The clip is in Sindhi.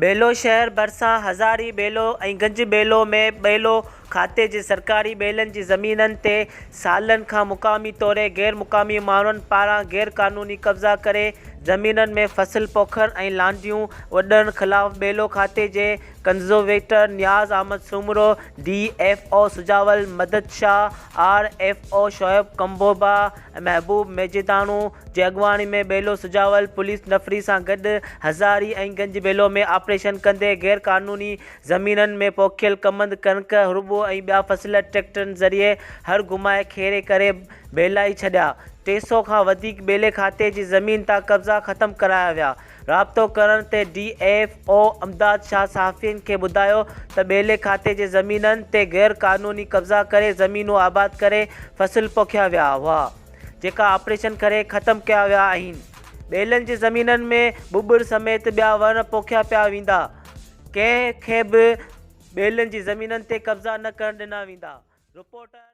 ٻيلو شهر ڀرسان هزاري ٻيلو ۽ گنج ٻيلو ۾ ٻيلو کاتي جي سرڪاري ٻيلن جي زمينن تي سالن کان مقامي توڙي غير مقامي ماڻهن پاران غير قانوني قبضا ڪري زمينن ۾ فصل پوکڻ ۽ لانڍيون وڍڻ خلاف ٻيلو کاتي جي conservator Niaz Ahmed Soomro, D F O Sujawal Madad Shah, R F O Shoaib ڪمبوبا ۽ محبوب ميجداڻو جي اڳواڻي ۾ ٻيلو سجاول پوليس نفري سان گڏ هزاري ۽ گنج ٻيلو ۾ آپريشن ڪندي غير قانوني زمينن ۾ پوکيل ڪمند، ڪڻڪ، هرٻو ۽ ٻيا فصل ٽريڪٽرن ذريعي هر گهمائي کيڙي ڪري ٻيلائي ڇڏيا، 300 کان وڌيڪ ٻيلي کاتي جي زمين تان قبضا ختم ڪرايا ويا. رابطو ڪرڻ تي D F O Imdad Shah صحافين کي ٻڌايو ته ٻيلي کاتي جي زمينن تي غير قانوني قبضا ڪري زمينون آباد ڪري فصل پوکيا ويا هئا جيڪا آپريشن ڪري ختم ڪيا ويا آهن ٻيلن جي زمينن ۾ ٻٻر سميت ٻيا وڻ پوکيا پيا ويندا ڪنهن کي به ٻيلن جي زمينن تي قبضا نه ڪرڻ ڏنا ويندا رپورٽر.